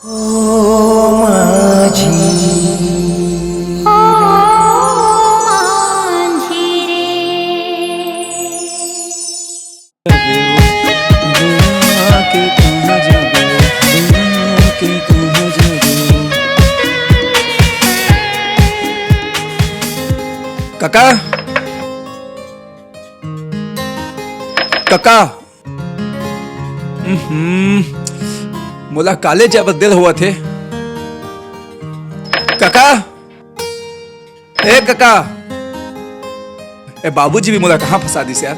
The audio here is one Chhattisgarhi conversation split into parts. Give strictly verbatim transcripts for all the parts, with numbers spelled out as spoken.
ओ माझी। ओ माझी रे। कका, कका। हम्म, मोला कॉलेज जाए बर देर होवत हे। कका, ए कका, ए बाबूजी भी मोला कहाँ फंसा दिस यार।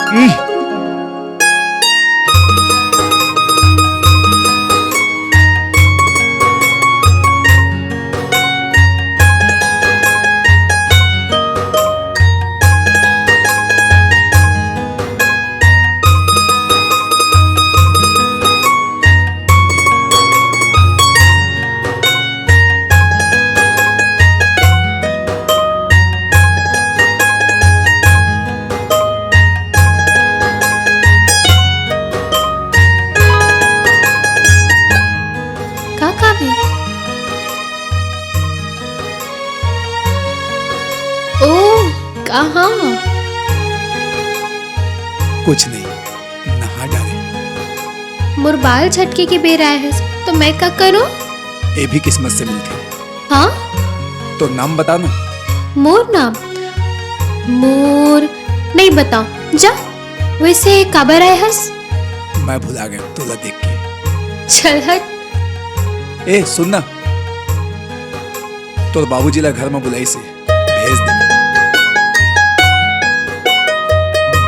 हम्म। का काम हे? ओ, कहाँ? कुछ नहीं, नहा डारे। मोर बाल झटके के बेर आए हे, तो मैं का करूँ? ये भी किस्मत से मिलथे। हाँ? तो नाम बता ना। मोर नाम? मोर नहीं बताओ, जा। वैसे काबर आए हस? मैं भुला गया तोला देख के। चल हट। ए सुन ना, तोर बाबूजी ला घर में बुलाइस हे, भेज दे।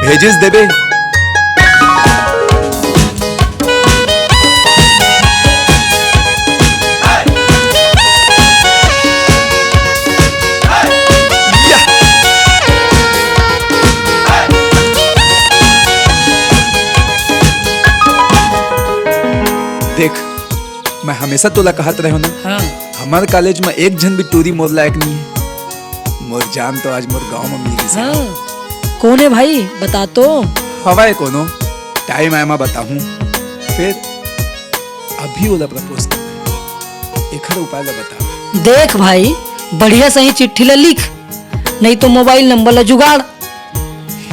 भेजिस देबे। देख, मैं हमेशा तोला कहत रहे हो ना, हाँ। हमर कॉलेज में एक झन भी टूरी मोर लायक नहीं है। मोर जान तो आज मोर गांव में मिल गई। हाँ। कौन है भाई, बता तो। हवाए कोनो, टाइम आए मैं बताहूँ। फिर अभी ओला प्रपोज करना है, एखर उपाय ला बता। देख भाई, बढ़िया सही चिट्ठी ला लिख, नहीं तो मोबाइल नंबर ला जुगाड़,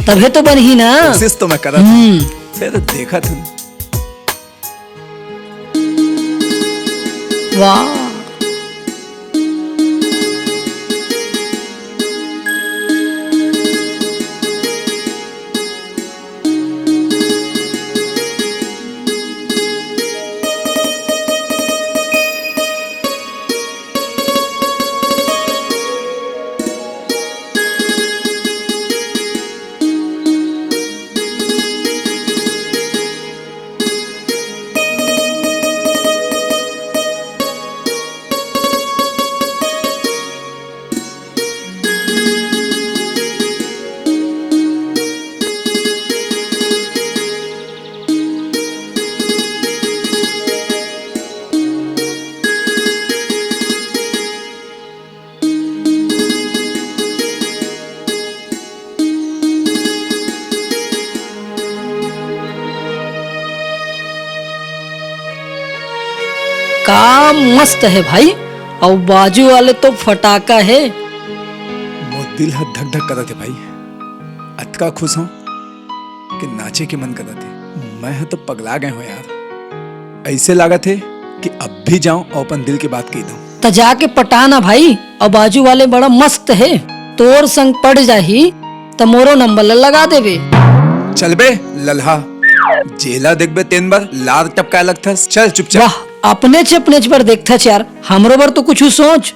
तभे तो बनही ना। कोशिश तो मैं करत हूँ। हम्म। फिर देखत हूँ। वाह। का मस्त हे भाई, अउ बाजू वाले तो फटाका हे। मोर दिल ह धक धक करत हे भाई, अतका खुश हों कि नाचे के मन करत हे। मैं ह तो पगला गए हों यार, ऐसे लागत हे कि अब भी जाऊं अउ अपन दिल के बात कह दूं। त जाके पटा ना भाई, अउ बाजू वाले बड़ा मस्त हे, तोर संग पड़ जाही त मोरो नंबर ल लगा देबे। चल बे लल्हा, जेला देखबे तेन बर लार टपकाए लगथस। चल चुपचाप। वाह, अपनेच अपनेच बर देखथस यार, हमरो बर तो कुछ सोच।